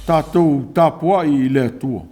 Tatou tapuai i le Atua.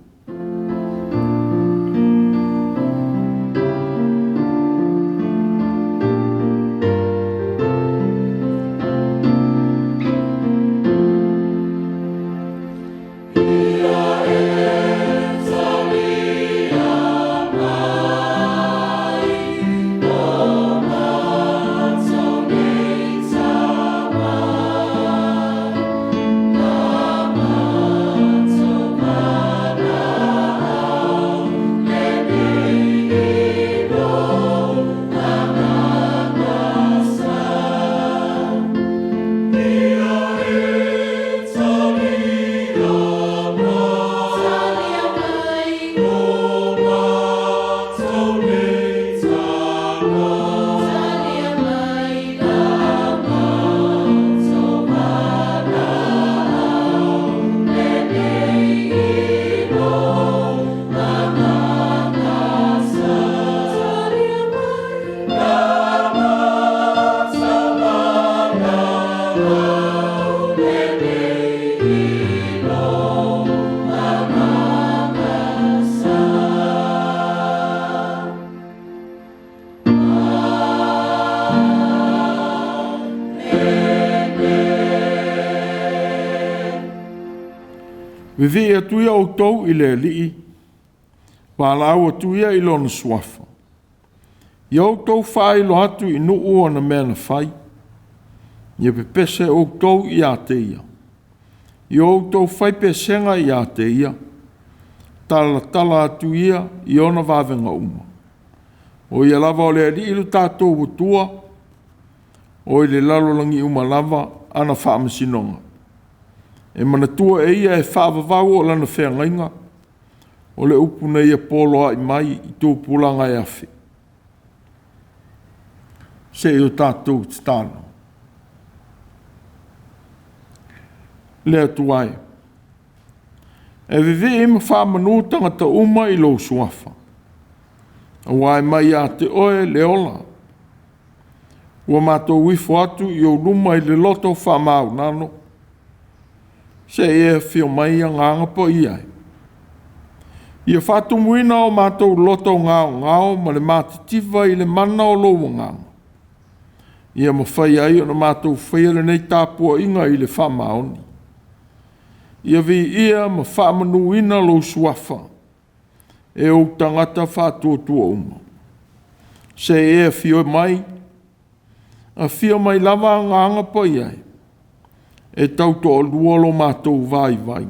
Vivii atu ia outou i le Alii, valaau atu ia i lona suafa. Ia outou faailoa atu i nuu ona mea na fai. Ia pepese outou ia te ia. Ia outou fai pesega ia te ia. Talatala atu ia i ona vavega uma. O ia lava o le Alii lo tatou Atua, o i le lalolagi uma lava ana faamasinoga. E manatua e ia e faavavau o lana feagaiga, o le upu na ia poloai mai i tupulaga e afe. Se i o tatou tatalo. Le Atua e, e vivii ma faamanu tagata uma i lou suafa, aua e mai ia te oe le ola. Ua matou ifo atu i ou luma i le loto faamaualalo, se i e afio mai, Agaga Paia e. Ia faatumuina o matou loto gaogao ma le matitiva i le mana o lou Agaga, ia mafai ai ona matou faia lenei tapuaiga i le faamaoni. Ia viia ma faamanuina lou suafa e ou tagata faatuatua uma. Se i e afio mai, afio mai lava Agaga Paia e, e tautoalua lo matou vaivai.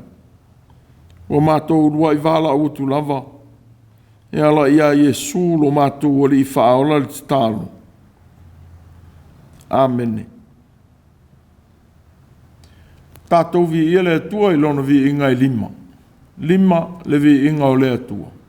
Ua matou uluai valaau atu lava e ala ia Iesu lo matou Alii Faaola le tatalo. Amene. Tatou viia le Atua i lona viiga e lima. Lima le viiga o le Atua.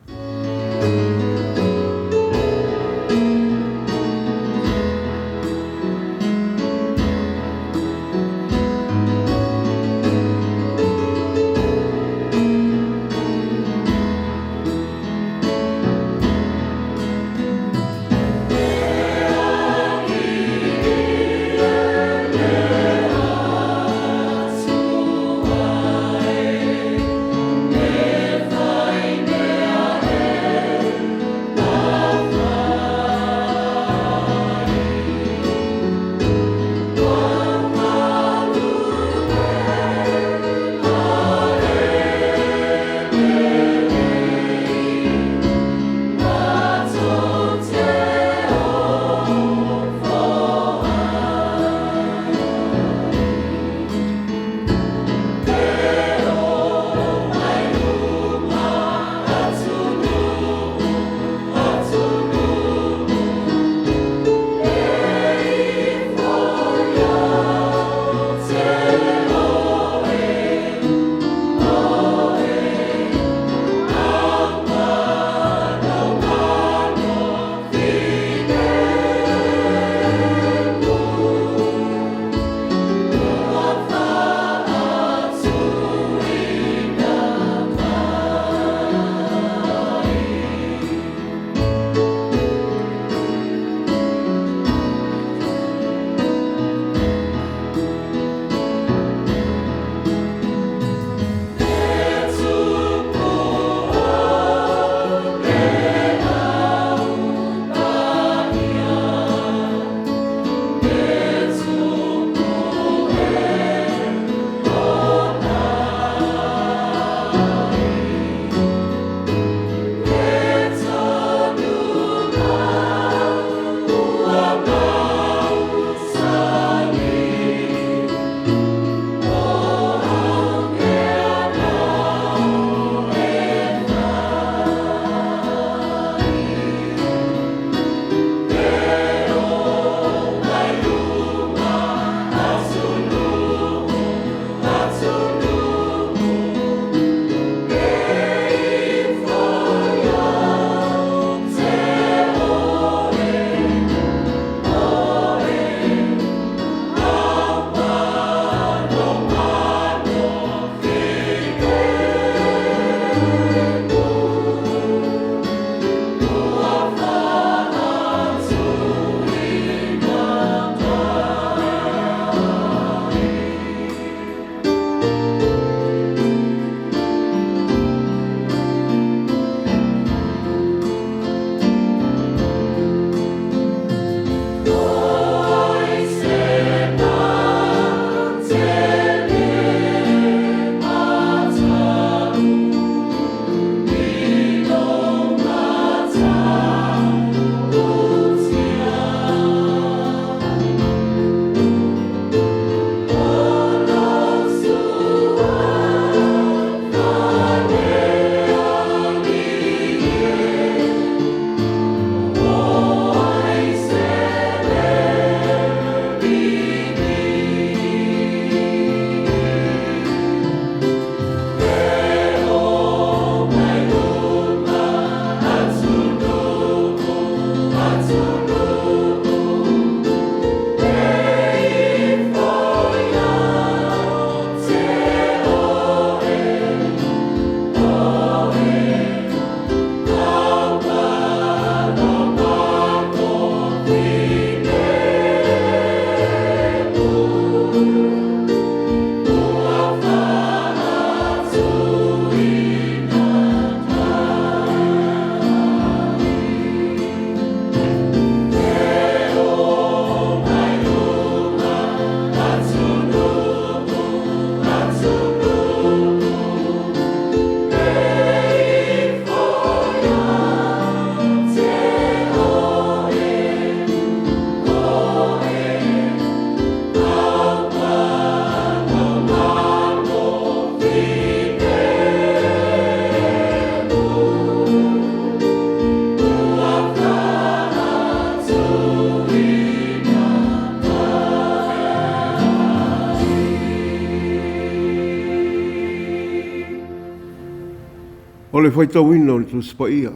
O le faitauina o le Tusi Paia.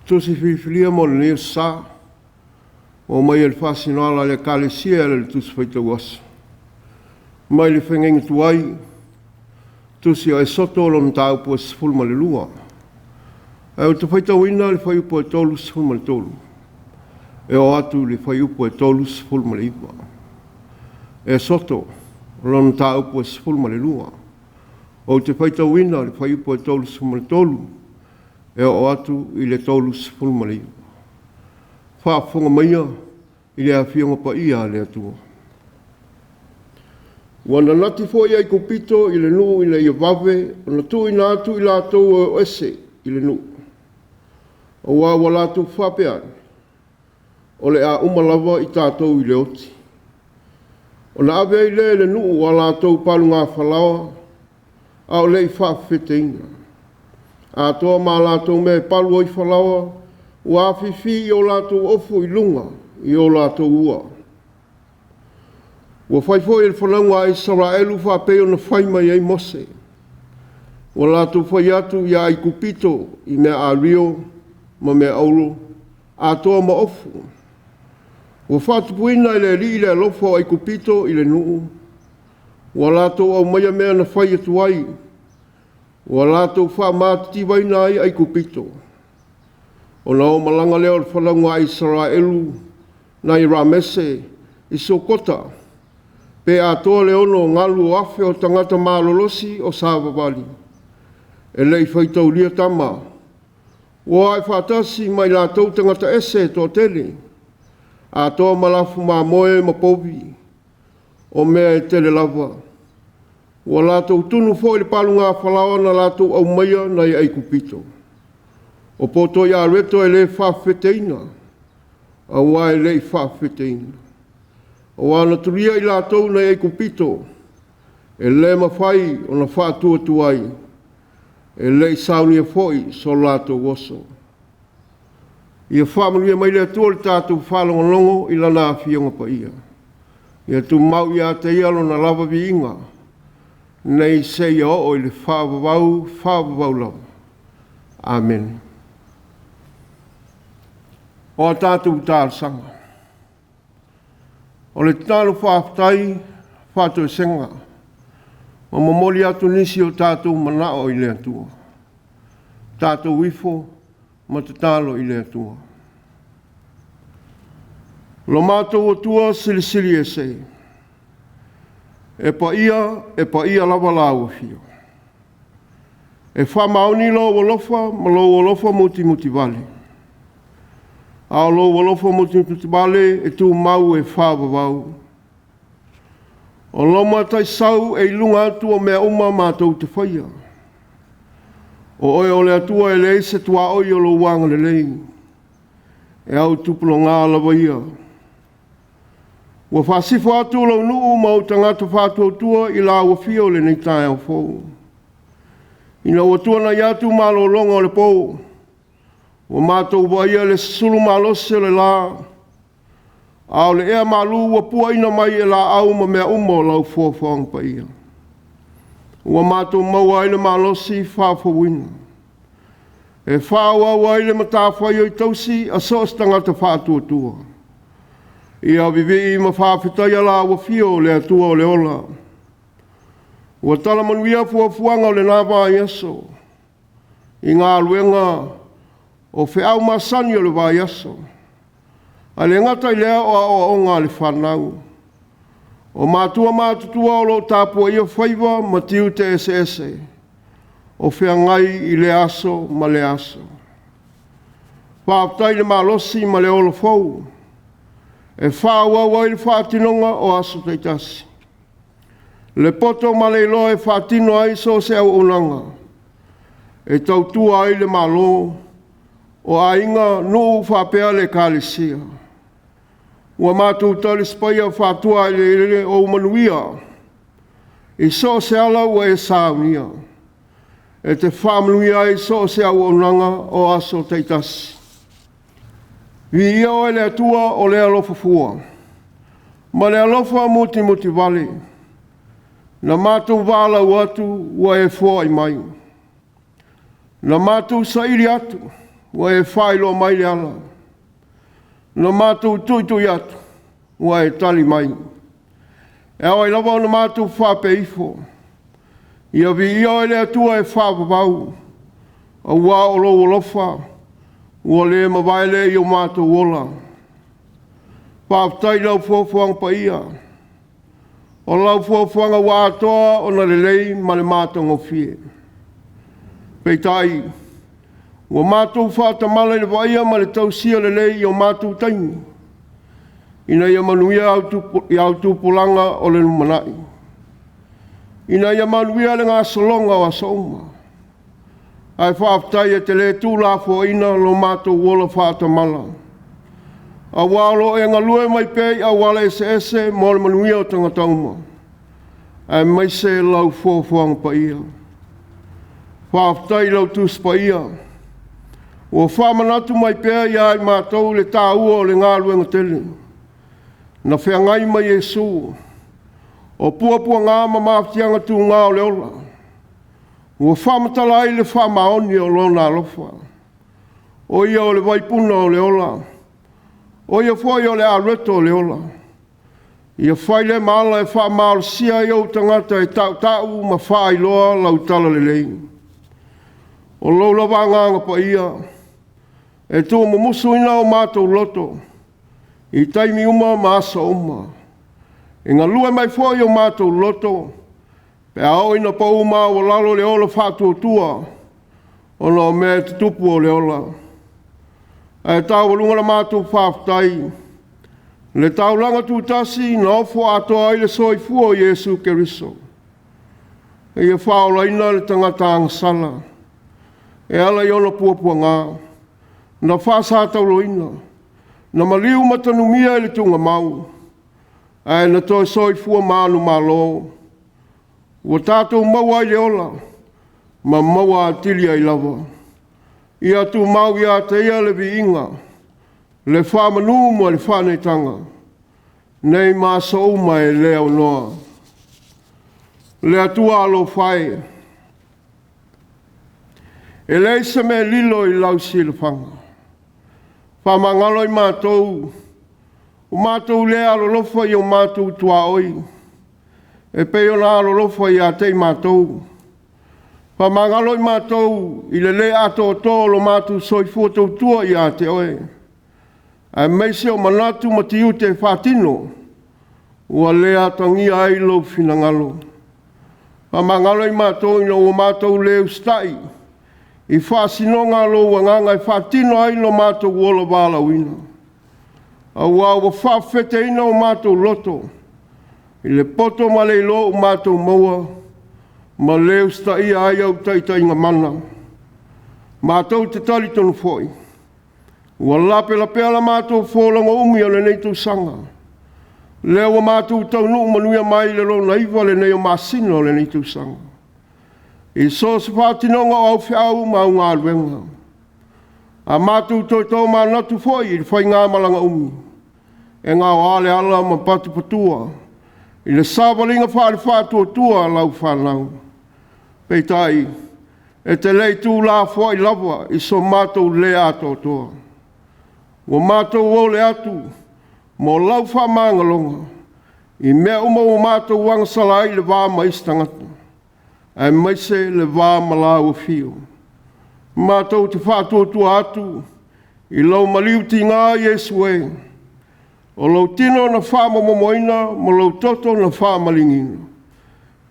Tusi filifilia mo lenei aso Sa, ua aumai e le faasinoala a le Ekalesia e ala i le Tusi Faitau Aso. Mai le Feagaiga Tuai, Tusi a Esoto lona mataupu e 12. Ae ou te faitauina le fuaiupu e 33 e oo atu i le fuaiupu e 39. Esoto lona mataupu e 12. Ou te faitauina le fuaiupu e 33 e oo atu i le 39. Faafofoga maia i le Afioga Paia a le Atua. Ua nanati foi Aikupito i le nuu ina ia vave ona tuuina atu i latou e o ese i le nuu, aua ua latou faapea ane, o le a uma lava i tatou i le oti. Ona ave ai lea i le nuu a latou palugafalaoa a o le i faafefeteina. Atoa ma a latou mea e palu ai falaoa, ua afifi i o latou ofu i luga i o latou ua. Ua fai foi e le fanauga a Isaraelu faapei ona fai mai ai Mose. Ua latou fai atu ia Aikupito i mea ario ma mea auro, atoa ma ofu. Ua faatupuina e le Alii le alofa o Aikupito i le nuu, ua latou aumaia mea na fai atu ai, ua latou faamatitivaina ai Aikupito. Ona o malaga lea o le fanauga a Isaraelu nai Ramese i Sukota, pe atoa le 6 galu o afe o tagata malolosi o savavali, e le i faitaulia tama. Ua o ae faatasi ma i latou tagata ese e toatele, atoa ma lafu mamoe ma povi, o mea e tele lava. Ua latou tunu foi le palugafalaoa na latou aumaia nai Aikupito. O poto areto e le faafefeteina, aua e le i faafefeteina. Aua na tulia i latou nai Aikupito, e le mafai ona faatuatuai, e le i saunia foi so latou oso. Ia faamanuia mai le Atua i le tatou faalogologo i Lana Afioga Paia. Ia tumau ia te Ia Lona lava viiga, nei seia oo i le faavavau, faavavau lava. Amene. O a tatou talosaga. O le tatalo faafetai faatoesega ma momoli atu nisi o tatou manao i le Atua. Tatou ifo ma tatalo i le Atua. Lo matou Atua Silisili Ese, e paia, e paia lava lau Afio. E faamaoni lou alofa ma lou alofa mutimutivale, a o lou alofa mutimutivale e tumau e faavavau. O lou mataisau e i luga atu o mea uma matou te faia. O oe o le Atua e leai se tuaoi o lou agalelei, e au tupulaga lava ia. Ua faasifo atu lou nuu ma ou tagata faatuatua i lau afio i lenei taeao fou. Ina ua tuanai atu malologa o le po, ua matou vaaia le susulu malosi o le la, a o le ea malu ua puaina mai e laau ma mea uma o lau foafoaga paia. Ua matou maua ai le malosi faafouina e faaauau ai le matafaioi tausi a so o se tagata faatuatua. Ia vivii ma faafetaia lau afio le Atua o le ola. Ua tala manuia fuafuaga o lena vaiaso i galuega o feau masani o le vaiaso, ae le gata i lea o aoaoga a le fanau. O matua matutua o lo o tapuaia faiva ma tiute eseese o feagai i lea aso ma lea aso. Faafetai i le malosi ma le ola fou e faaauau ai le faatinoga o aso taitasi. Le poto ma le iloa e faatino ai so o se auaunaga e tautua ai le Malo, o aiga, nuu faapea le Ekalesia. Ua matou talisapaia fatuaeleele ou manuia i so o se ala ua e saunia e te faamanuia ai i so o se auaunaga o aso taitasi. Viia oe le Atua o le alofa fua ma le alofa mutimutivale, na matou valaau atu ua e foai mai. Na matou saili atu, ua e faailoa mai le ala. Na matou tuitui atu, ua e tali mai. E ao ai lava ona matou faapea ifo, Ia viia Oe le Atua e faavavau, aua o lou alofa ua le mavae lea i o matou ola. Faafetai i lau foafoaga paia, o lau foafoaga ua atoa ona lelei ma le matagofie. Peitai, ua matou faatamala i le vaaia ma le tausia lelei i o matou taimi, ina ia manuia au tupulaga o le lumanai, ina ia manuia le gasologa o aso uma. Ae faafetai e te le tuulafoaiina lo matou ola faatamala, aua o lo o e galue mai pea i auala eseese mo le manuia o tagata uma, aemaise lau foafoaga paia. Faafetai i lau Tusi Paia ua faamanatu mai pea ia i matou le taua o le galuega tele na feagai ma Iesu, o puapuaga ma mafatiaga tuga o le ola, ua faamatala ai le faamaoni o Lona alofa. O Ia o le vaipuna o le ola, o Ia foi o le alueto o le ola. Ia fai lea ma ala e faamalosia ai ou tagata e tautau ma faailoa lau talalelei. O lou lava Agaga Paia e tuumumusuina o matou loto i taimi uma ma aso uma. E galue mai foi o matou loto pe a oo ina pau maualalo le ola faatuatua ona o mea e tutupu o le ola. Ae taualuga la matou faafetai i le taulaga tutasi na ofo atoa ai le soifua o Iesu Keriso, e Ia faaolaina le tagata agasala e ala i ona puapuaga, na faasatauaina, na maliu ma tanumia i le tuugamau, ae na toe soifua manumalo, ua tatou maua ai le ola ma maua atili ai lava. Ia tumau ia te Ia le viiga, le faamanu ma le faaneetaga, nei ma aso uma e le aunoa. Le Atua alofa e, e leai se mea e lilo i lau silafaga. Faamagalo i matou ua matou le alolofa i o matou tuaoi, e pei ona alolofa ia te i matou. Faamagalo i matou i le le atoatoa o lo matou soifua tautua ia te Oe, aemaise o manatu ma tiute faatino ua le atagia ai lou finagalo. Faamagalo i matou ina ua matou le usitai i faasinoga a lou Agaga e faatino ai lo matou ola valaauina, aua ua faafefeteina o matou loto i le poto ma le iloa ua matou maua ma le usitaia ai au taitaiga mana. Matou te talitonu foi, ua lapelapea la matou folauga umi o lenei tausaga, lea ua matou taunuu manuia mai i le lona 9 lenei o masina o lenei tausaga, i so o se faatinoga o au feau ma au galuega. A matou toe tomanatu foi i le faigamalaga umi, e gaoa le ala ma patupatua i le savaliga faale-faatuatua a lau fanau. Peitai, e te le i tuulafoai lava i so matou le atoatoa. Ua matou ole atu mo lau faamagaloga i mea uma ua matou agasala ai i le va ma isi tagata, aemaise le va ma lau afio. Matou te faatuatua atu i lou maliu tiga Iesu e, o lou tino na faamomomoina ma lou toto na faamaliniina,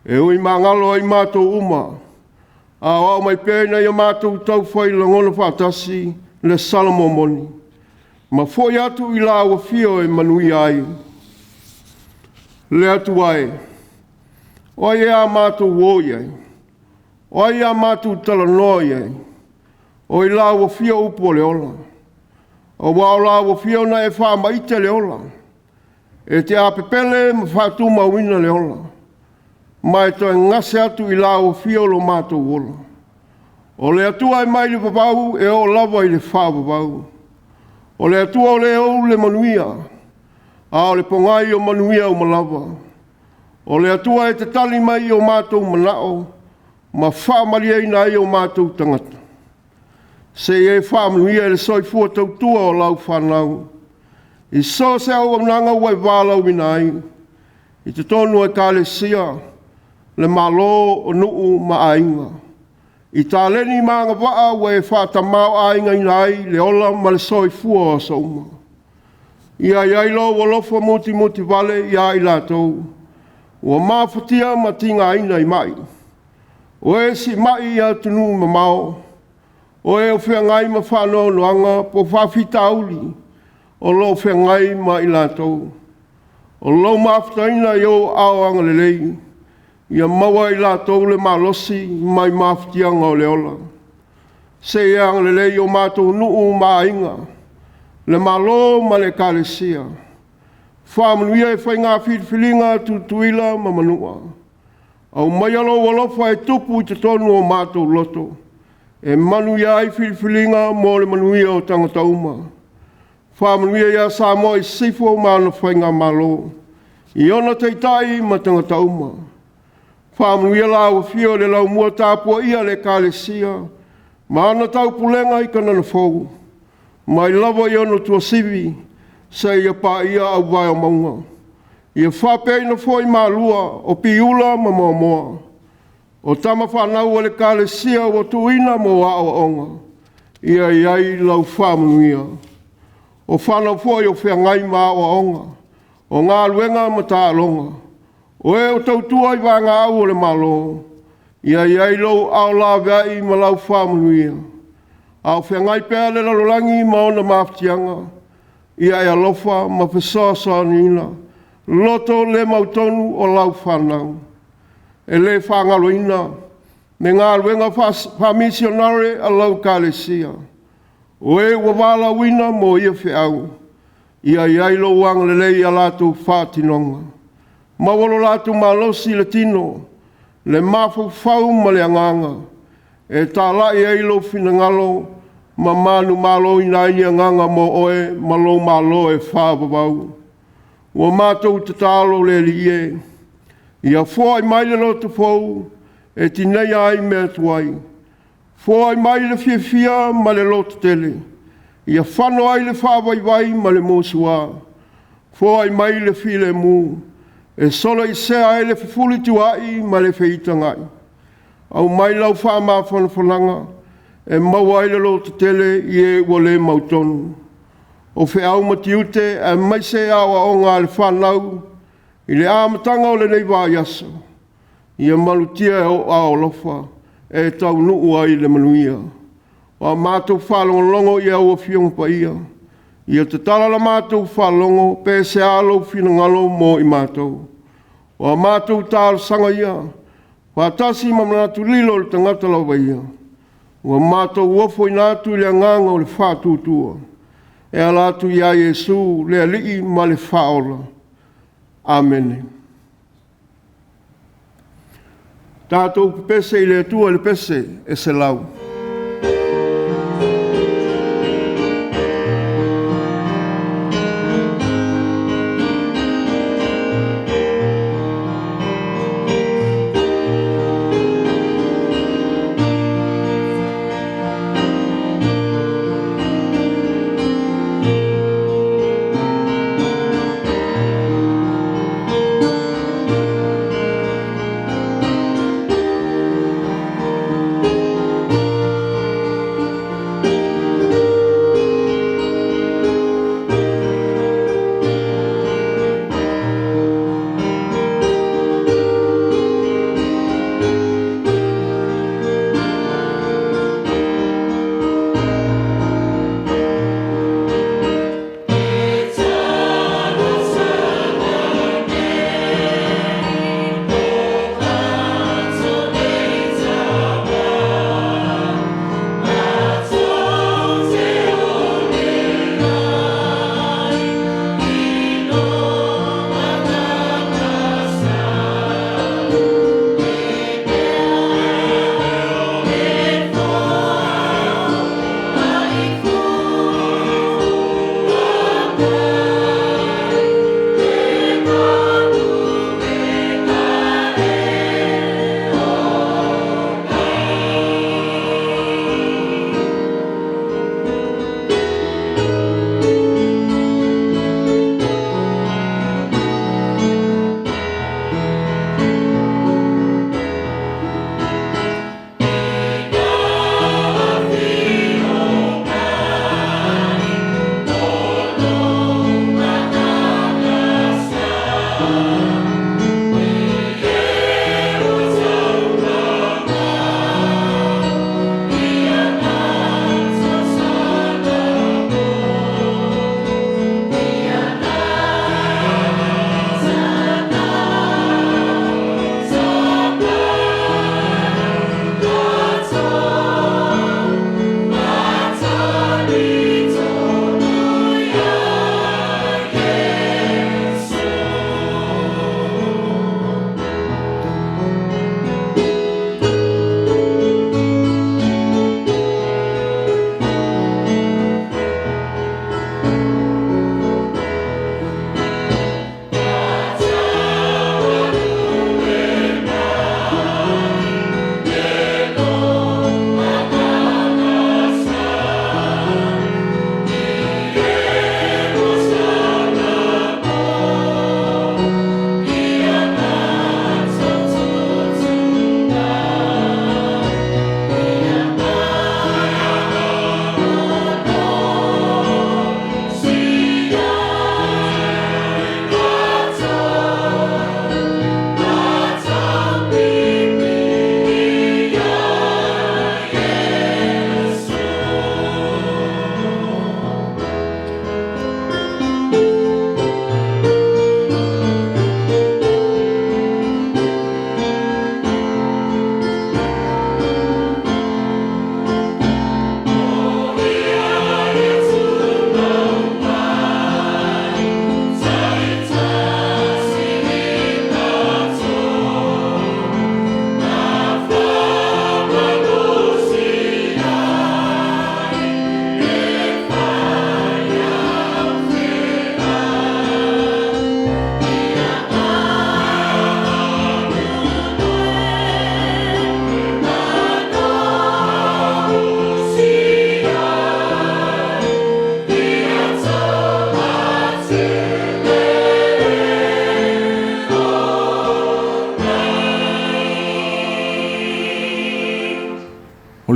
e ui magalo ai matou uma, a aoao mai pea ina ia matou taufai lagona faatasi le Salamo moni, ma foi atu i lau afio e manuia ai. Le Atua e, o ai ea a matou o i ai? O ai a matou talanoa i ai? O i lau afio upu o le ola, aua o lau afio na e faamaite le ola, e te apepele ma faatumauina le ola, ma e toe gase atu i lau afio lo matou ola. O le Atua e mai le vavau e oo lava i le faavavau. O le Atua o le ou le manuia, a o le pogai o manuia uma lava. O le Atua e te tali mai i o matou manao ma faamalieina ai o matou tagata. Se i e faamanuia i le soifua tautua o lau fanau, i so o se auaunaga ua e valaauina ai, i totonu o Ekalesia, le Malo, o nuu ma aiga, i taleni ma agavaa ua e faatamaoaigaina ai le ola ma le soifua o aso uma. Ia i ai lou alofa mutimutivale ia i latou ua mafatia ma tigaina i mai, o e siimai i atunuu mamao, o e o feagai ma faanoanoaga po o faafitauli o lo o feagai ma i latou. O lou mafutaina i ou aao agalelei, ia maua e i latou le malosi mai mafatiaga o le ola. Se i e agalelei i o matou nuu ma aiga, le Malo ma le Ekalesia. Faamanuia i faiga filifiliga a Tutuila ma Manua. Aumaia lou alofa e tupu i totonu o matou loto, e manuia ai filifiliga mo le manuia o tagata uma. Faamanuia ia Samoa i Sisifo ma ana Faigamalo, i ona taitai ma tagata uma. Faamanuia lau afio i le Laumua tapuaia a le Ekalesia ma ona taupulega i Kanana Fou, mai lava i ona tuasivi seia paia auvae o mauga. Ia faapeaina foi Malua o Piula ma Moamoa, o tama fanau a le Ekalesia ua tuuina mo aoaoga, ia i ai lau faamanuia. O fanau foi o feagai ma aoaoga, o galuega ma taaloga, o e o tautua i vaegaau a le Malo, ia i ai lou aao laveai ma lau faamanuia. A o feagai pea le lalolagi ma ona mafatiaga, ia e alofa ma fesoasoaniina loto le mautonu o lau fanau. E le faagaloina le galuega faamisionare a lau Ekalesia, o e ua valaauina mo ia feau, ia i ai lou agalelei i a latou faatinoga. Maua lo latou malosi i le tino, le mafaufau ma le agaga, e talai ai lou finagalo ma manumaloina ai ni agaga mo oe ma lou Malo e faavavau. Ua matou tatalo le Alii e, ia foai mai le loto fou e tineia ai mea tuai, foai mai le fiafia ma le lototele, ia fano ai le faavaivai ma le musua, foai mai le filemu e soloisea ai le fefulituaai ma le feitagai. Aumai lau faamafanafanaga e maua ai le lototele i e ua le mautonu. O feau ma tiute aemaise aoaoga a le fanau i le amataga o lenei vaiaso, ia malutia e ou aao alofa e taunuu ai i le manuia. O a matou faalogologo i au Afioga Paia, ia tatala la matou faalogo pe sea lou finagalo mo i matou. O a matou talosaga ia, faatasi ma manatu lilo o le tagata lava ia, ua matou ofoina atu i le agaga o le faatuatua, e ala atu ia Iesu le Alii ma le Faaola. Amene. Tatou pepese i le Atua i le pese e 100.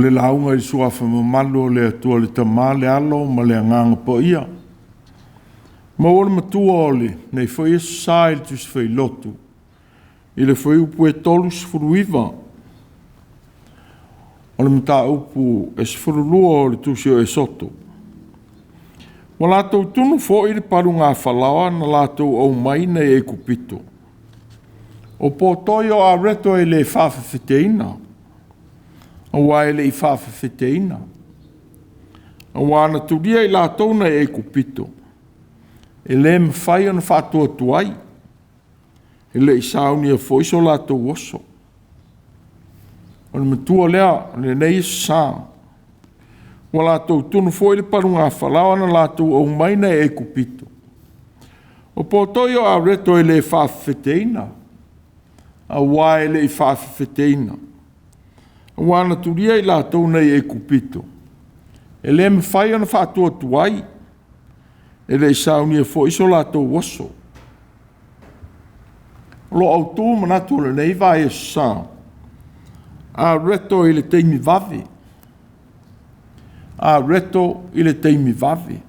O le lauga i le suafa mamalu o le Atua le Tama, le Alo ma le Agaga Paia. Maua le matua o lenei foi Aso Sa i le Tusi Faailotu i le fuaiupu e 39 o le mataupu e 12 o le Tusi o Esoto. Ua latou tunu foi le palugafalaoa na latou aumai nai Aikupito. O poto o areto e le faafefeteina, aua e le i faafefeteina, aua na tulia i latou nai Aikupito, e le mafai ona faatuatuai, e le i saunia foi so latou oso. O le matua lea o lenei Aso Sa, ua latou tunu foi le palugafalaoa na latou aumai nai Aikupito. O poto o areto e le faafefeteina, aua e le i faafefeteina, aua na tulia i latou nai Aikupito, e le mafai ona faatuatuai, e le i saunia foi so latou oso. O lo o autu manatu o lenei vaiaso sa, areto i le taimi vave. Areto i le taimi vave.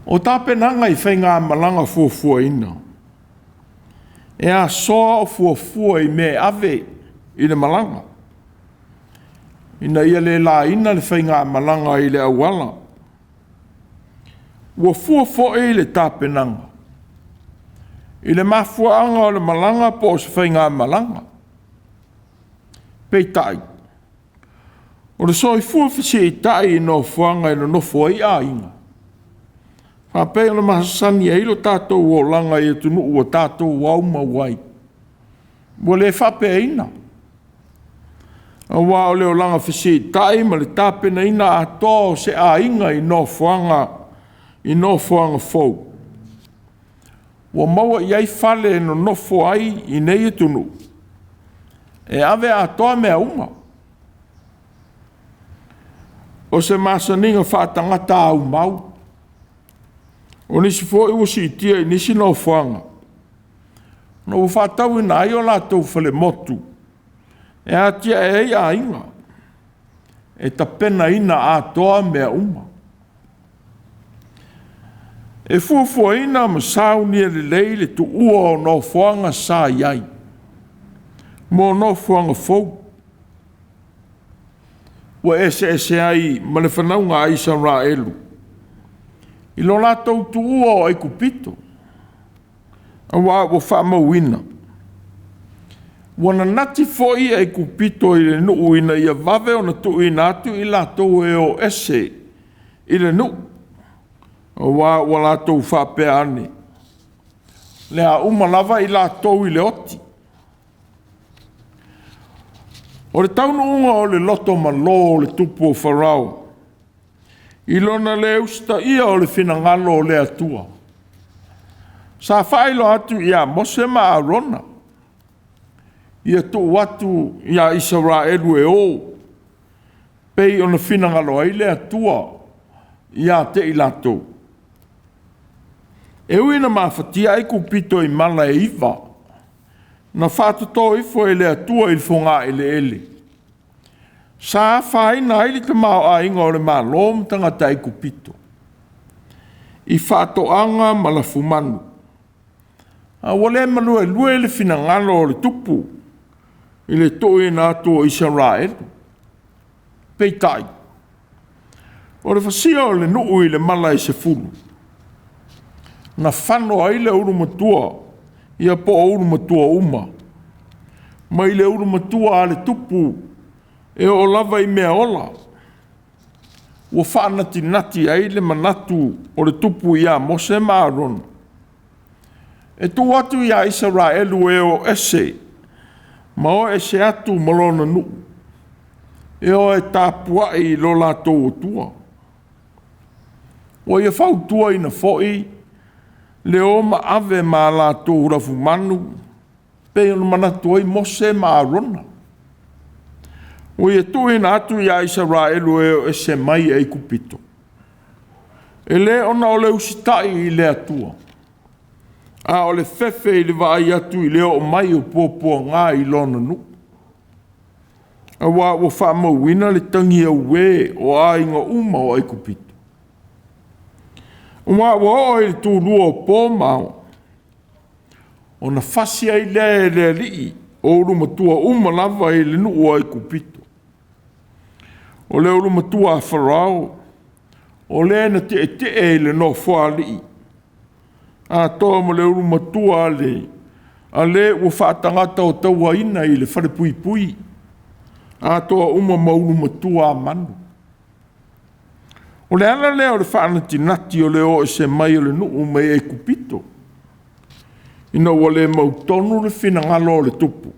O tapenaga i faigamalaga fuafuaina, e asoa o fuafua i mea e ave i le malaga, ina ia le laina le faigamalaga i le auala. Ua fua foi le tapenaga i le mafuaaga o le malaga po o se faigamalaga. Peitai, o le soifua fesiitai i nofoaga e nonofo ai aiga, faapea ona masani ai lo tatou olaga i atunuu ua tatou aumau ai, ua le faapeaina. Aua o le olaga fesiitai ma le tapenaina atoa o se aiga i nofoaga fou, ua maua i ai fale e nonofo ai i nei atunuu, e ave atoa mea uma. O se masaniga faatagata aumau. O nisi foi ua siitia i nisi nofoaga, ma ua faatauina ai o latou falemotu e atiae ai aiga, e tapenaina atoa mea uma. E fuafuaina ma saunia lelei le tuua o nofoaga sa i ai mo nofoaga fou, ua eseese ai ma le fanauga a Isaraelu i lo latou tuua o Aikupito, aua ua faamauina, ua nanati foi Aikupito i le nuu ina ia vave ona tuuina atu i latou e o ese i le nuu, aua ua latou faapea ane, o le a uma lava i latou i le oti. O le taunuuga o le loto malo o le tupu o Farao i lona le usitaia o le finagalo o le Atua, sa faailoa atu ia Mose ma Arona, ia tuu atu ia Isaraelu e o, pei ona finagalo ai le Atua ia te i latou. E ui ina mafatia Aikupito i mala e 9, na faatoto ifo e le Atua i le fogaeleele, sa afaina ai le tamaoaiga o le Malo ma tagata Aikupito, i faatoaga ma lafumanu, a ua le maluelue le finagalo o le tupu i le tuuina atu o Isaraelu. Peitai, o le fasia o le nuu i le mala e 10, na fano ai le ulumatua, ia po o ulumatua uma, mai le ulumatua a le tupu e oo lava i meaola, ua faanatinati ai le manatu o le tupu ia Mose ma Arona, e tuu atu ia Isaraelu e o ese ma o ese atu ma lona nuu, e o e tapuai i lo latou Atua. Ua ia fautuaina foi le o ma ave ma latou lafumanu, pei ona manatu ai Mose ma Arona. Ua ia tuuina atu ia Isaraelu e o ese mai Aikupito, e le ona o le usitai i le Atua, a o le fefe i le vaai atu i le oo mai o puapuaga i lona nuu. Auā ua faamauina le tagi auē o aiga uma o Aikupito. Aua ua oo i le tulua o po ma ao, ona fasi ai lea e le Alii o ulumatua uma lava i le nuu o Aikupito. O le ulumatua a Farao, o le na tietie i le nofoalii, atoa ma le ulumatua a le ua faatagata-otauaina i le falepuipui, atoa uma ma ulumatua a manu. O le ala lea o le faanatinati o le o ese mai o le nuu mai Aikupito, ina ua le mautonu le finagalo o le tupu.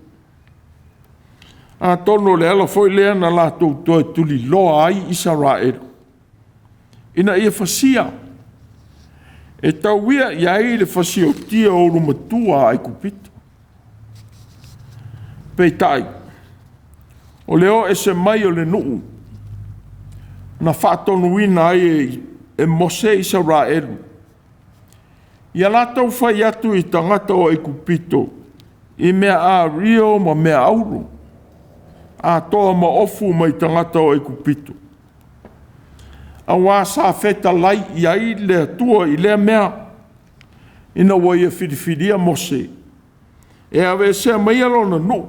Atonu o le ala foi lea na latou toe tuliloa ai Isaraelu, ina ia fasia, e tauia i ai le fasiotia o ulumatua a Aikupito. Peitai, o le o ese mai o le nuu na faatonuina ai e Mose Isaraelu, ia latou fai atu i tagata o Aikupito i mea ario ma mea auro, atoa ma ofu mai tagata o Aikupito, auā sa fetalai i ai le Atua i lea mea, ina ua ia filifilia Mose e aveesea maia lona nuu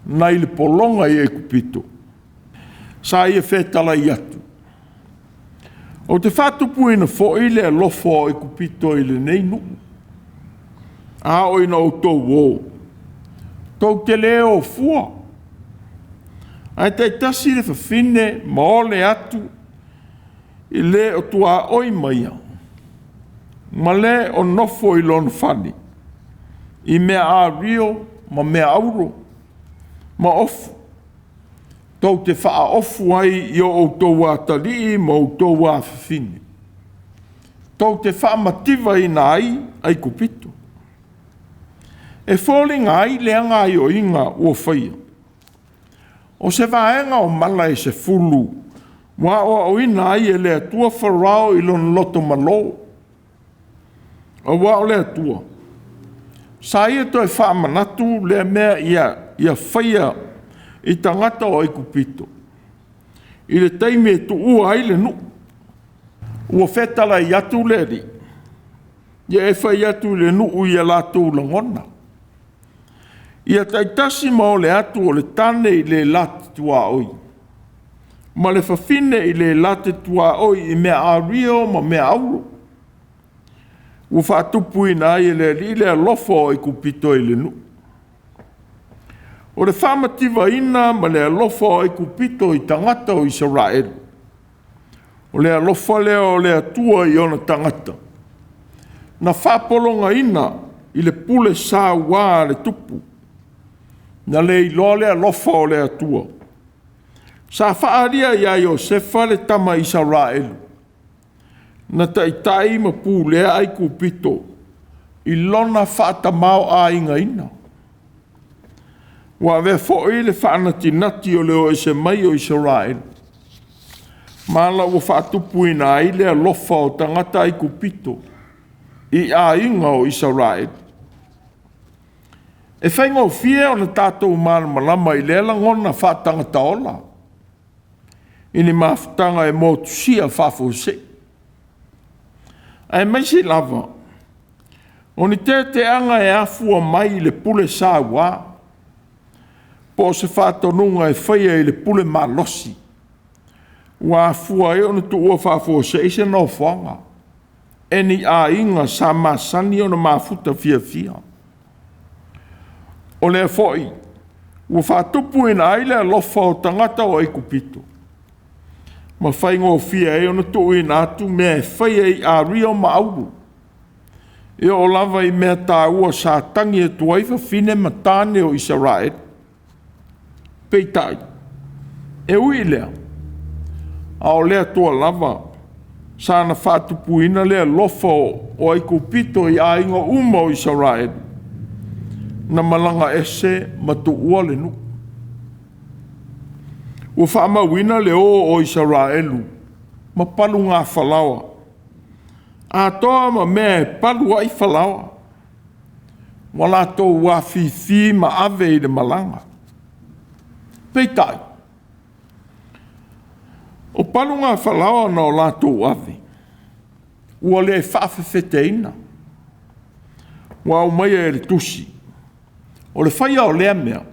nai le pologa i Aikupito, sa ia fetalai atu, “Ou te faatupuina foi le alofa o Aikupito i lenei nuu. A oo ina outou o, tou te le o fua, ae taitasi le fafine ma ole atu i le o tuaoi ma ia, ma le o nofo i lona fale, i mea ario ma mea auro, ma ofu, tou te faaofu ai i o outou atalii ma outou afafine, tou te faamativaina ai Aikupito.” E foliga ai lea gaoioiga ua faia, o se vaega o mala e 10 ua aoaoina ai e le Atua Farao i lona lotomalo, aua o le Atua sa ia toe faamanatu lea mea ia faia i tagata o Aikupito i le taimi e tuua ai le nuu. Ua fetalai atu le Alii, ia e fai atu i le nuu i a latou lagona. Ia taitasi ma ole atu o le tane i le latou tuaoi, ma le fafine i le latou tuaoi i mea ario ma mea auro. Ua faatupuina ai e le Alii le alofa o Aikupito i le nuu. O le faamativaina ma le alofa o Aikupito i tagata o Isaraelu, o le alofa lea o le Atua i ona tagata, na faapologaina i le pule saua a le tupu, na le iloa le alofa o le Atua. Sa faaalia ia Iosefa le tama Isaraelu, na taitai ma pulea Aikupito i lona faatamaoaigaina. Ua avea foi le faanatinati o le o ese mai o Isaraelu, ma ala ua faatupuina ai le alofa o tagata Aikupito i aiga o Isaraelu. E faigofie ona tatou malamalama i lea lagona faatagata ola, i ni mafutaga e motusia faafuasei, aemaise lava o ni teteaga e afua mai i le pule saua, po o se faatonuga e faia i le pule malosi, ua afua ai ona tuua faafuasei se nofoaga e ni aiga sa masani ona mafuta fiafia. O lea foi ua faatupuina ai le alofa o tagata o Aikupito, ma faigofie ai ona tuuina atu mea e faia i ario ma auro, e oo lava i mea taua sa tagi atu ai fafine ma tane o Isaraelu. Peitai, e ui i lea, a o le Atua lava sa na faatupuina le alofa o Aikupito i aiga uma o Isaraelu, na malaga ese ma tuua le nuu. Ua faamauina le o o Isaraelu ma palugafalaoa, atoa ma mea e palu ai falaoa, ua latou afifi ma ave i le malaga. Peitai, o palugafalaoa na o latou ave, ua le faafefeteina. Ua aumaia e le tusi, o le faia o lea mea,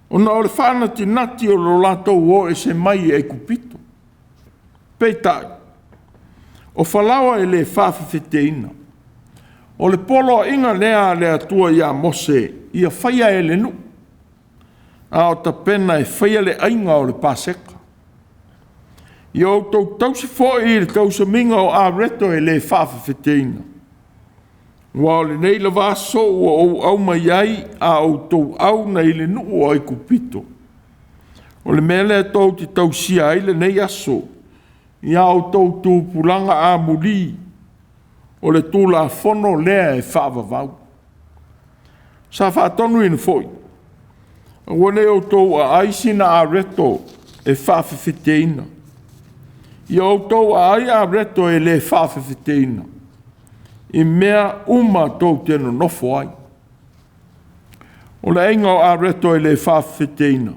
ona o le faanatinati o lo latou o ese mai Aikupito. Peitai, o falaoa e le faafefeteina, o le poloaiga lea a le Atua ia Mose ia faia e le nuu, a o tapena e faia le aiga o le Paseka. Ia outou tausi foi i le tausamiga o areto e le faafefeteina, aua o lenei lava aso ua ou aumai ai a outou au nai le nuu o Aikupito. O le mea lea tou te tausia ai lenei aso i a outou tupulaga amuli, o le Tulafono lea e faavavau. Sa faatonuina foi, aua ne i outou aai sina areto e faafefeteina. Ia outou aai areto e le faafefeteina i mea uma tou te nonofo ai. O le aiga o areto e le faafefeteina,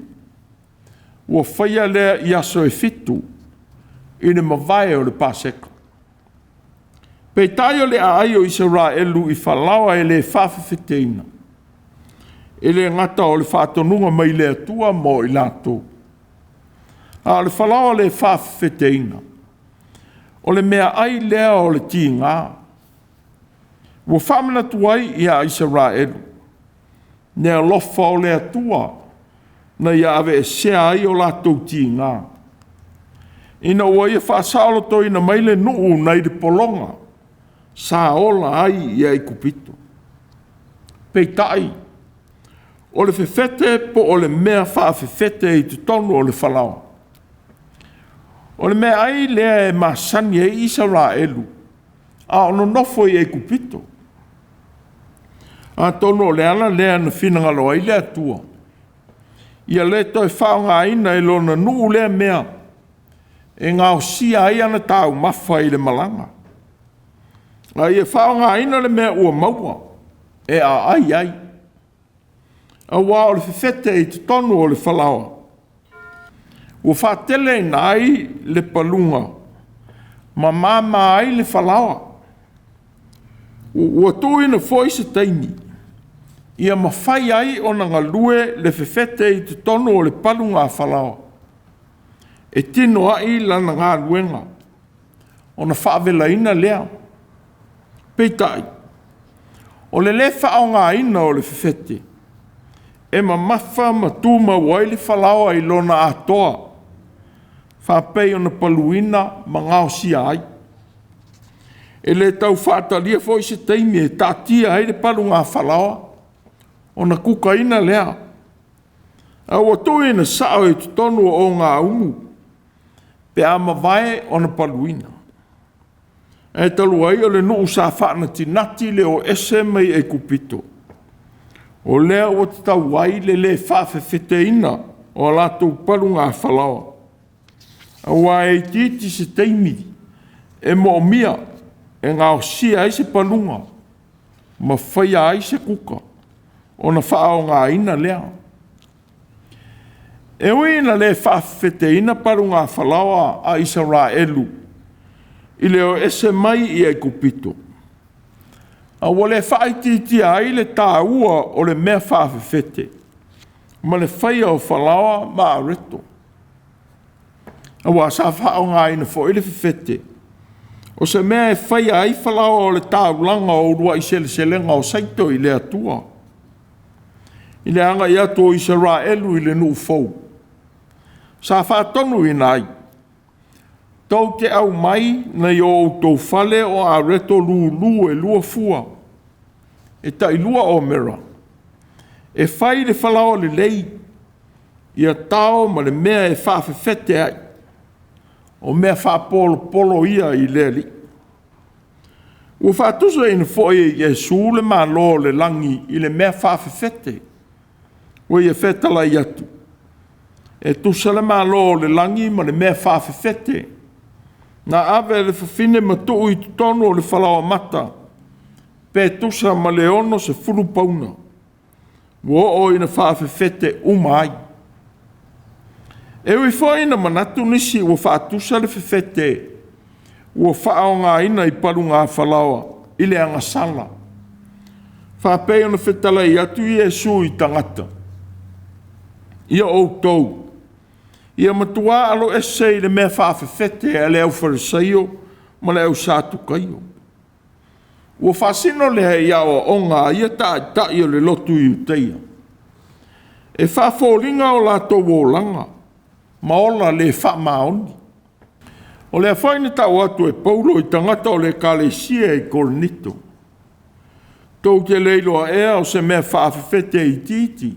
ua faia lea i aso e 7 i le mavae o le Paseka. Peitai o le aai o Isaraelu i falaoa e le faafefeteina, e le gata o le faatonuga mai le Atua mo i latou, a o le falaoa le faafefeteina, o le meaai lea o le tiga, ua faamanatu ai ia Isaraelu le alofa o le Atua na ia aveesea ai o latou tiga, ina ua ia faasaolotoina mai le nuu nai le pologa sa ola ai i Aikupito. Peitai, o le fefete po o le mea faafefete i totonu o le falaoa, o le meaai lea e masani ai Isaraelu a o nonofo i Aikupito. Atonu o le ala lea na finagalo ai le Atua ia le toe faaaogaina e lona nuu lea mea e gaosia ai ana taumafa i le malaga, a ia faaaogaina le mea ua maua e aai ai, aua o le fefete i totonu o le falaoa ua faateleina ai le paluga ma mama ai le falaoa. Ua tuuina foi se taimi ia mafai ai ona galue le fefete i totonu o le palugafalaoa e tino ai lana galuega, ona faavelaina lea. Peitai, o le lē faaaogaina o le fefete, e mamafa ma tumau ai le falaoa i lona atoa, faapei ona paluina ma gaosia ai. E le tau faatalia foi se taimi e taatia ai le palugafalaoa ona kukaina lea, a ua tuuina sao i totonu o ogaumu pe a mavae ona paluina. Ae talu ai o le nuu sa faanatinati le o ese mai Aikupito, o lea ua tatau ai le lē faafefeteina o a latou palugafalaoa, aua e itiiti se taimi e moomia e gaosia ai se paluga ma faia ai se kuka, ona faaaogaina lea. E ui ina le faafefeteina palugafalaoa a Isaraelu i le o ese mai i Aikupito, a ua le faaitiitia ai le taua o le mea faafefete ma le faia o falaoa ma areto, aua sa faaaogaina foi le fefete o se mea e faia ai falaoa o le taulaga o uluai seleselega o Saito i le Atua, i le agai atu o Isaraelu i le nuu fou. Sa faatonuina ai, tou te aumai nai o outou fale o areto lulu e 2 fua, e tai-lua omera, e fai le falaoa lelei, ia tao ma le mea e faafefete ai, o mea faapolopolo ia i le Alii. Ua faatusaina foi e Iesu le Malo o le lagi i le mea faafefete, ua ia fetalai atu, e tusa le Malo o le lagi ma le mea faafefete na ave e le fafine ma tuu i totonu o le falaoamata, pe tusa ma le 60 pauna, ua oo ina faafefete uma ai. E ui foi ina manatu nisi ua faatusa le fefete ua faaaogaina i palugafalaoa i le agasala, faapei ona fetalai atu Iesu i tagata, “Ia outou, ia matuā aloese i le mea faafefete a le aufarisaio ma le au-Satukaio.” Ua faasino lea i aoaoga a ia taitai o le lotu Iutaia, e faafoliga o latou olaga ma ola le faamaoni. O lea foi na tau atu e Paulo i tagata o le Ekalesia i Korinito, “Tou te le iloa ea o se mea faafefete itiiti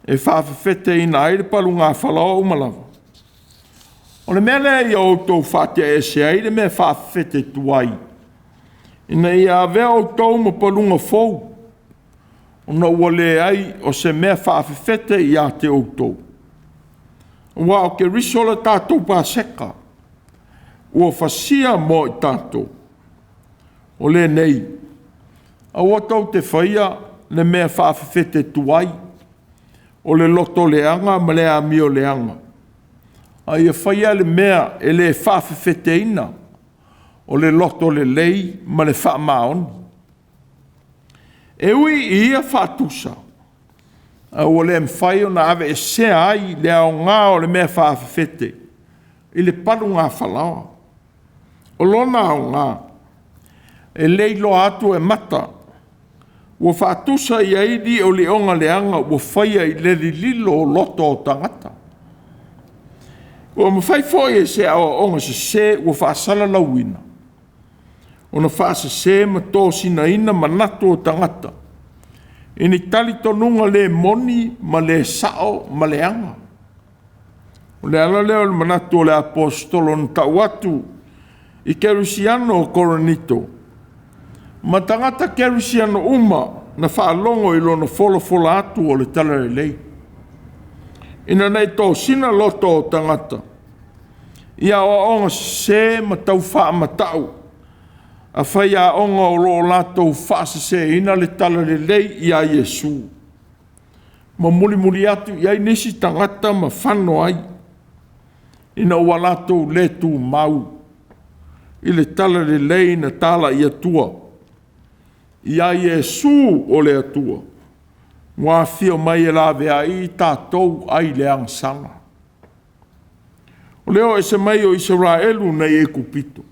e faafefeteina ai le palugafalaoa uma lava? O le mea lea ia outou faateaese ai le mea faafefete tuai, ina ia avea outou ma paluga fou, ona ua leai o se mea faafefete ia te outou. Aua o Keriso le tatou Paseka, ua fasia mo i tatou. O lenei, aua tou te faia le mea faafefete tuai, o le lotoleaga ma le amioleaga, a ia faia le mea e le faafefeteina, o le loto lelei ma le faamaoni. E ui i ia faatusa, a ua le mafai ona aveesea ai le aoga o le mea faafefete i le palugafalaoa. O lona aoga, e le iloa atu e mata ua faatusa i ai liolioga leaga ua faia i le lililo o loto o tagata. Ua mafai foi e se aoaoga sese ua faasalalauina ona faasese ma tosinaina manatu o tagata i ni talitonuga le moni ma le sao ma leaga. O le ala lea o le manatu o le Aposetolo na tau atu i kerisiano o Korinito ma tagata kerisiano uma na faalogo i lona folafola atu o le Talalelei, ina ne i tosina loto o tagata i aoaoga sese ma taufaamatau a faiaoga o lo o latou faaseseina le talalelei ia Iesu, ma mulimuli atu i ai nisi tagata ma fano ai, ina ua latou le tumau i le talalelei na talai atua ia Iesu o le Atua, ua afio mai e laveai i tatou ai le agasala. O le o ese mai o Isaraelu nai Aikupito,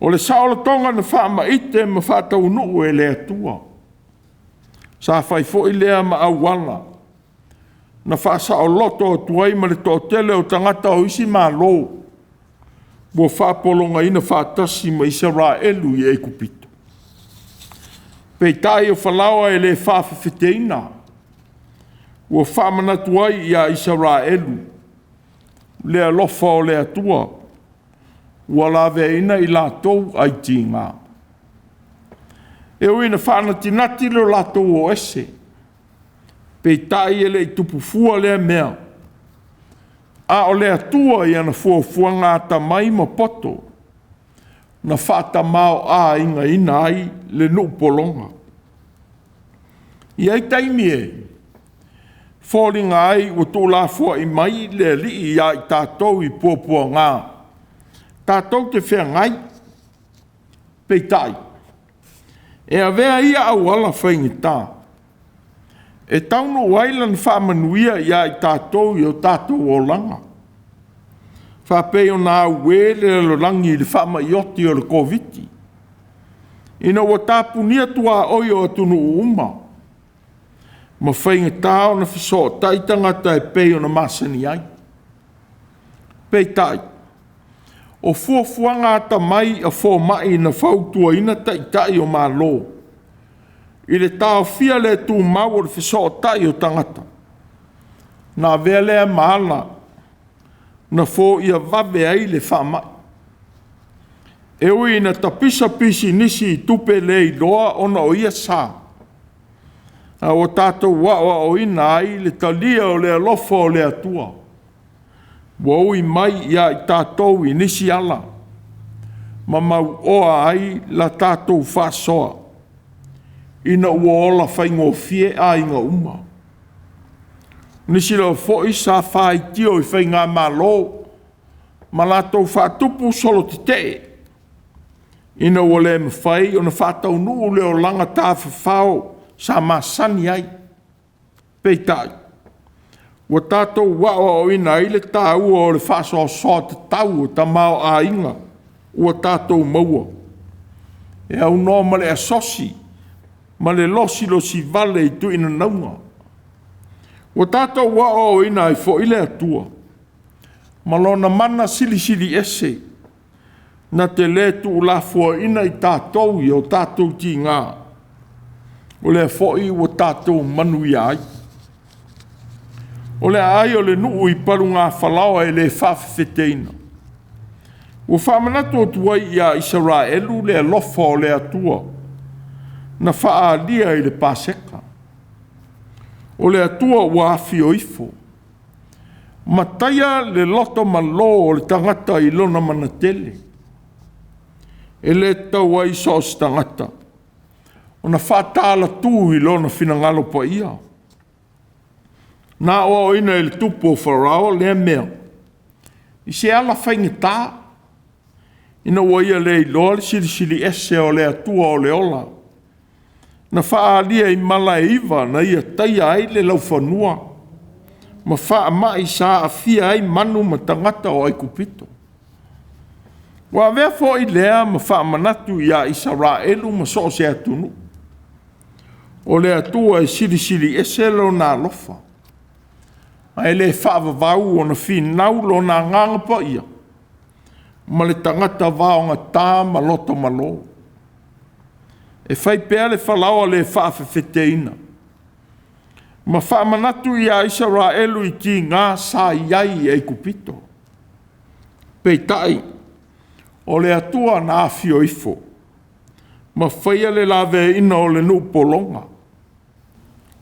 o le saolotoga na faamaite ma faataunuu e le Atua. Sa fai foi lea ma auala na faasaoloto atu ai ma le toatele o tagata o isi Malo ua faapologaina faatasi ma Isaraelu i Aikupito. Peitai o Falaoa e le faafefeteina, ua faamanatu ai ia Isaraelu le alofa o le Atua ua laveaiina i latou ai tiga. E ui ina faanatinati lo latou o ese, peitai e le i tupu fua lea mea, a o le Atua i ana fuafuaga atamai ma poto, na faatamaoaigaina ai le nuu pologa. E i ai taimi e foliga ai ua tuulafoai mai le Alii ia i tatou i puapuaga tatou te feagai, peitai, e avea ia auala faigata e taunuu ai lana faamanuia ia i tatou i o tatou olaga, faapei ona auē le lalolagi i le faamai oti o le Koviti, ina ua tapunia tuaoi o atunuu uma, ma faigata ona fesootai tagata e pei ona masani ai. Peitai, o fuafuaga atamai a fomai na fautuaina Taitai o Malo i le taofia le tumau o le fesootai o tagata, na avea lea ma ala na foia vave ai le faamai. E ui ina tapisa pisinisi i tupe leiloa ona o ia sa, a ua tatou aoaoina ai le talia o le alofa o le Atua, ua ui mai ia i tatou i nisi ala ma mauoa ai la tatou faasoa ina ua ola faigofie aiga uma. Nisi lava foi sa faitio i faigamalo ma latou faatupu solo tetee ina ua le mafai ona faataunuu le olaga tafafao sa masani ai. Peitai, ua tatou aoaoina ai le taua o le faasoasoa tatau o tamaoaiga ua tatou maua, e aunoa ma le asosi ma le losilosi vale i tuinanauga. Ua tatou aoaoina ai foi le Atua ma lona mana silisili ese na te le tuulafoaiina i tatou i o tatou tiga, o lea foi ua tatou manuia ai. O le aai o le nuu i palugafalaoa e le faafefeteina, ua faamanatu atu ai ia Isaraelu le alofa o le Atua na faaalia i le Paseka. O le Atua ua afio ifo ma taia le loto malo o le tagata i lona manatele. E le tatau ai so o se tagata ona faatalatu i lona finagalo paia. Na aoaoina e le tupu o Farao lea mea i se ala faigata, ina ua ia le iloa le Silisili Ese o le Atua o le ola, na faaalia i mala e 9 na ia taia ai le laufanua ma faamai sa aafia ai manu ma tagata o Aikupito. Ua avea foi lea ma faamanatu ia Isaraelu ma so o se atunuu, o le Atua e silisili ese lona alofa, ae le faavavau ona finau lona agaga paia ma le tagata vaogata ma loto malo. E fai pea le falaoa le faafefeteina ma faamanatu ia Isaraelu i tiga sa i ai i Aikupito. Peitai, o le Atua na afio ifo ma faia le laveaiina o le nuu pologa.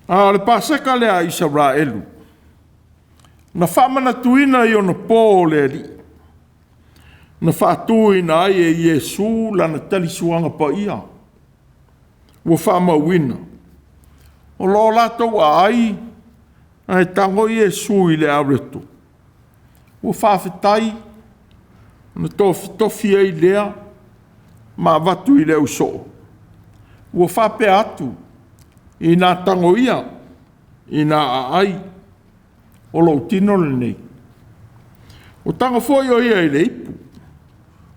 A o le Paseka lea a Isaraelu, na faamanatuina i ona po o le Alii, na faatuina ai e Iesu lana talisuaga paia, ua faamauina, o lo o latou aai ae tago Iesu i le areto, ua faafetai ona tofitofi ai lea ma avatu i le ausoo, ua faapea atu, “Ina tago ia, ina aai, o lou tino lenei.” Ua tago foi o ia i le ipu,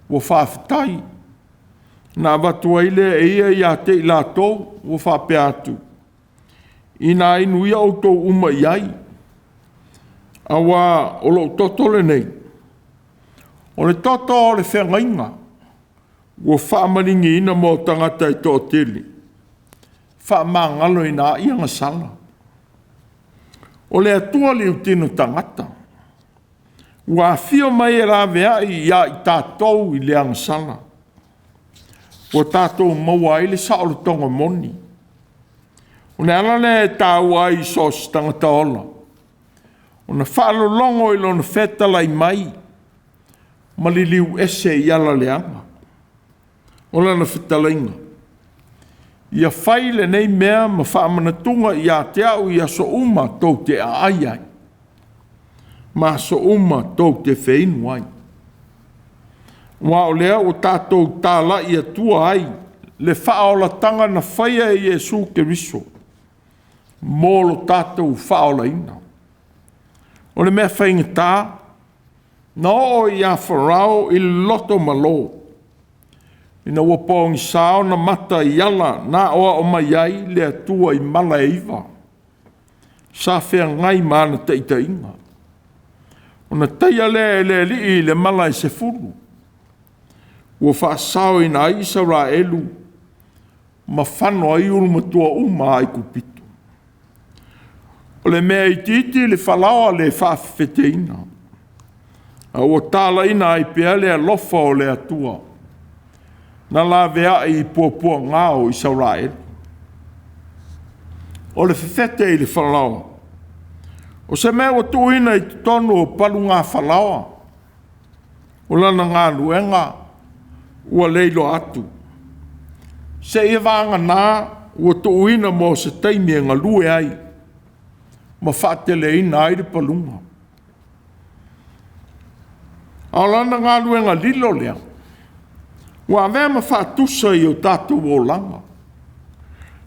ua faafetai, ona avatu ai lea e ia ia te i latou, ua faapea atu, “Ina inu ia outou uma i ai, aua o lou toto lenei, o le toto o le feagaiga, ua faamaliniina mo tagata e toatele, faamagaloina ai agasala.” O le Atua liutino tagata, ua afio mai e laveai ia i tatou i le agasala, ua tatou maua ai le saolotoga moni. O le ala lea e taua ai i so o se tagata ola ona faalologo i lona fetalai mai ma liliu ese i ala leaga. O lana fetalaiga, ia fai lenei mea ma faamanatuga ia te au i aso uma tou te aai ai, ma aso uma tou te feinu ai. Aua o lea ua tatou talai atua ai le faaolataga na faia e Iesu Keriso mo lo tatou faaolaina. O le mea faigata, na oo ia Farao i le loto malo, ina ua pogisa ona mata i ala na aoao mai ai le Atua i mala e 9, sa feagai ma ana taitaiga. Ona taia lea e le Alii i le mala e 10, ua faasaoina ai Isaraelu ma fano ai ulumatua uma a Aikupito. O le mea itiiti le falaoa le faafefeteina, a ua talaina ai pea le alofa o le Atua na laveai i puapuaga o Isaraelu. O le fefete i le falaoa, o se mea ua tuuina i totonu o palugafalaoa, o lana galuega ua le iloa atu, seia vagana ua tuuina mo se taimi e galue ai ma faateleina ai le paluga. A o lana galuega lilo lea, ua avea ma faatusa i o tatou olaga.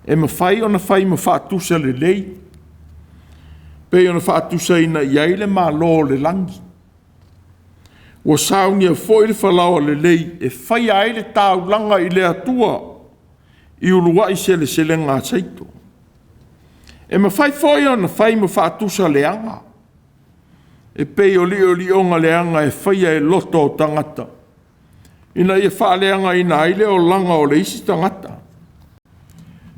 E mafai ona fai ma faatusa lelei, pei ona faatusaina i ai le Malo o le lagi. Ua saunia foi le falaoa lelei e faia ai le taulaga i le Atua i uluai seleselega a saito. E mafai foi ona fai ma faatusa leaga, e pei o liolioga leaga e faia e loto o tagata, ina ia faaleagaina ai le olaga o le isi tagata,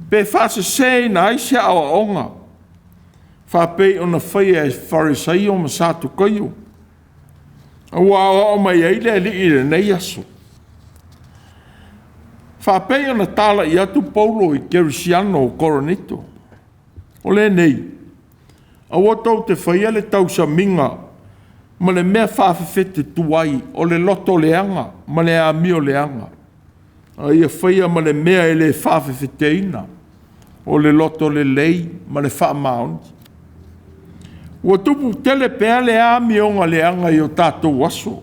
pe faaseseina ai se aoaoga, faapei ona faia e Farisaio ma Satukaio, ua aoao mai ai le Alii i lenei aso. Faapei ona talai atu Paulo i Kerisiano o Koronito, o lenei, aua tou te faia le tausamiga ma le mea faafefetetuai o le loto leaga ma le amio leaga, a ia faia ma le mea e le faafefeteina, o le loto lelei ma le faamaoni. Ua tupu tele pea le amioga leaga i o tatou aso,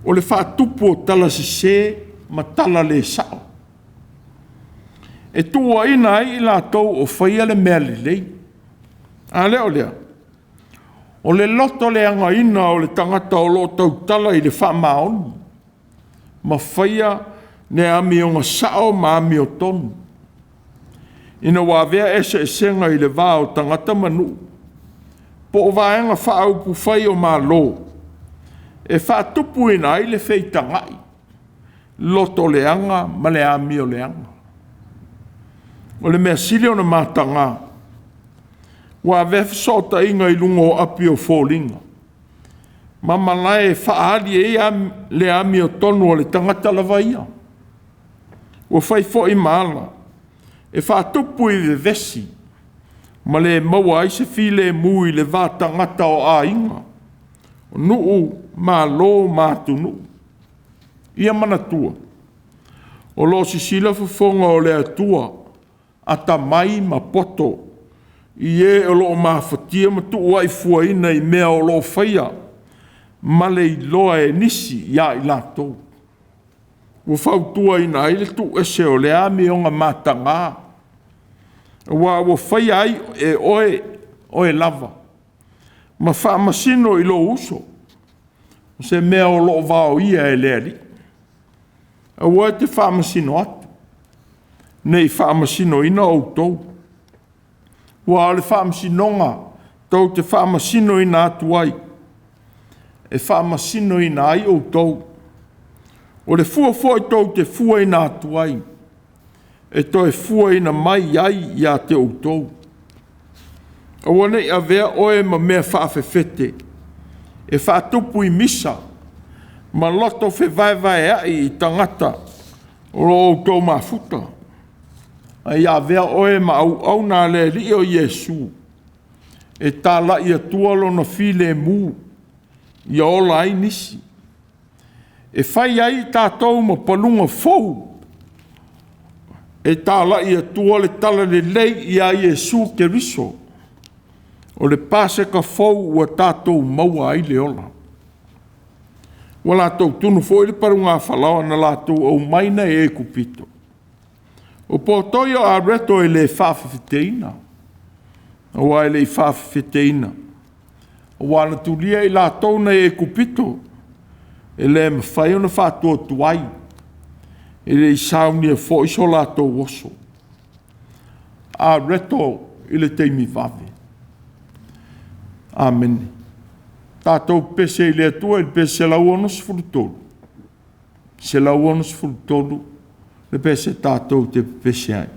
o le faatupu o tala sese ma tala le sao, e tuuaina ai i latou o faia le mea lelei. A le o lea, o le loto leagaina o le tagata o lo o tautala i le faamaoni ma faia le amioga sao ma amiotonu, ina ua avea eseesega i le va o tagata ma nuu, po o Vaega Faaupufai o Malo, e faatupuina ai le feitagai, loto leaga ma le amio leaga. O le mea sili ona mataga, ua avea fesootaiga i luga o api o foliga ma malae e faaali ai le amiotonu a le tagata lava ia. Ua fai foi ma ala e faatupu i vevesi ma le maua ai se filemu i le va tagata o aiga, o nuu, malo ma atunuu. Ia manatua, o lo o sisila fofoga o le Atua atamai ma poto i e o lo o mafatia ma tuuaifuaina i mea o lo o faia ma le iloa e nisi ia i latou. Ua fautuaina ai le tuuese o lea amioga mataga, aua ua faia ai e oe oe lava ma faamasino i lou uso, o se mea o lo o vaoia e le Alii. Aua e te faamasino atu, ne i faamasinoina outou. Aua o le faamasinoga tou te faamasinoina atu ai, e faamasinoina ai outou. O le fua foi tou te fuaina atu ai, e toe fuaina mai ai ia te outou. Aua ne i avea oe ma mea faafefete e faatupu i misa ma loto fevaevaeai i tagata o lo o outou mafuta, a ia avea oe ma auauna a le Alii o Iesu, e talai atua lona filemu, ia ola ai nisi. E fai ai i tatou ma paluga fou e talai atua le talalelei ia Iesu Keriso, o le Paseka fou ua tatou maua ai le ola. Ua latou tunu foi le palugafalaoa na latou aumai mai Aikupito. O poto ia o areto e le faafefeteina, aua e le i faafefeteina, aua na tulia i latou nai Aikupito, e le mafai ona faatuatuai, e le i saunia foi so latou oso. Areto i le taimi vave. Amene. Tatou pepese i le Atua i le pese 163, 163 le pese tatou te pepese ai.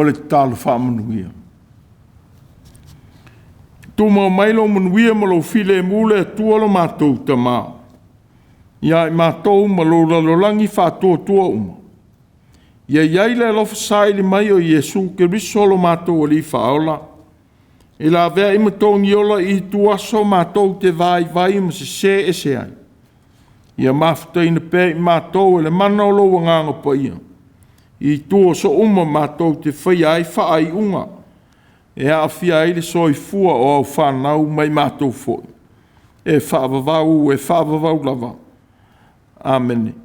le tatalo faamanuia. Tumau mai lou manuia ma lou filemu le Atua lo matou Tama, ia i matou ma lou lalolagi faatuatua uma. Ia i ai le alofa saili mai o Iesu Keriso lo matou Alii Faaola, e laveai ma togiola i ituaso matou te vaivai ma sesē ese ai. Ia mafutaina pea i matou e le mana o lou Agaga Paia, i ituaso uma matou te faia ai faaiuga e aafia ai le soifua o au fanau ma i matou foi, e faavavau, e faavavau lava. Amene.